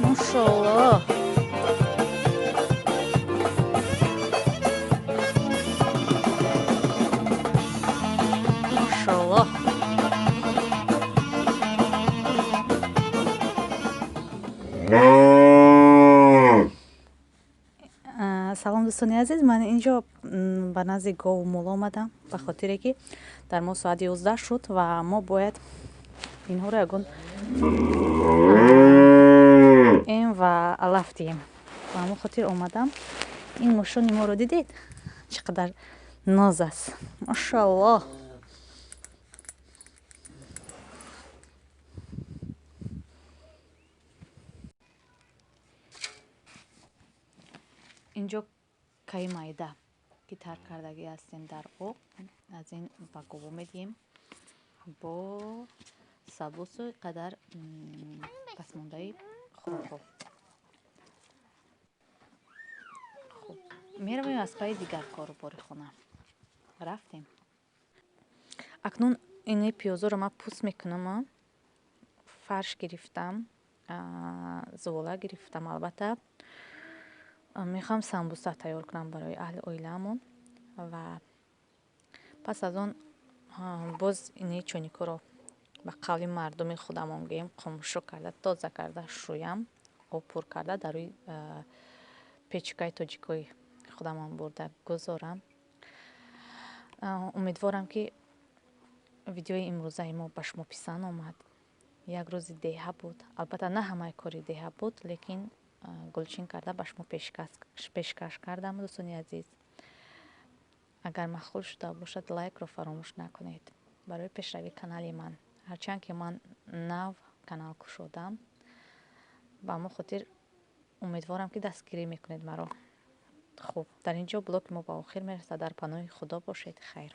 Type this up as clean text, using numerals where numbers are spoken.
Машаллоҳ. Машаллоҳ. Салом, дӯстони азиз. Ман инҷо ба назди гову мол омадам, ба хотире ки дар мо соати 11 шуд ва мо бояд инҳоро ягон эм ва алаф диҳем. Ба ҳамон хотир омадам. Ин мошони моро дидед, чӣ қадар ноз аст, машаллоҳ. Инҷо каи майда, ки тар кардагӣ ҳастем дар об, аз ин ба гово медиҳем бо сабусу қадар пасмондаи хӯрокҳо. Хуб, меравем аз пайи дигар кору бори хона. Рафтем. Акнун ини пиёзоро ман пӯст мекунам. Фарш гирифтам, зувола гирифтам. Албатта, мехоҳам самбуса тайёр кунам барои аҳли оилаамон ва пас аз он боз ини чойникҳоро, ба қавли мардуми худамон гӯем, қумшӯ карда, тоза карда шӯям, об пур карда, дар рӯи печкаи тоҷикои худамон бурда гузорам. Умедворам, ки видеои имрӯзаи мо ба шумо писанд омад. Як рӯзи деҳа буд. Албатта, на ҳамаи кори деҳа буд, лекин гулчин карда ба шумо пешкаш кардам. Дӯстони азиз, агар маъқул шуда бошад, лайкро фаромӯш накунед барои пешравии канали ман. Ҳарчанд ки ман нав канал кушодам, ба ҳамон хотир умедворам, ки дастгирӣ мекунед маро. Хуб, дар ин ҷо блоги мо ба охир мерасад. Дар паноҳи Худо бошед. Хайр.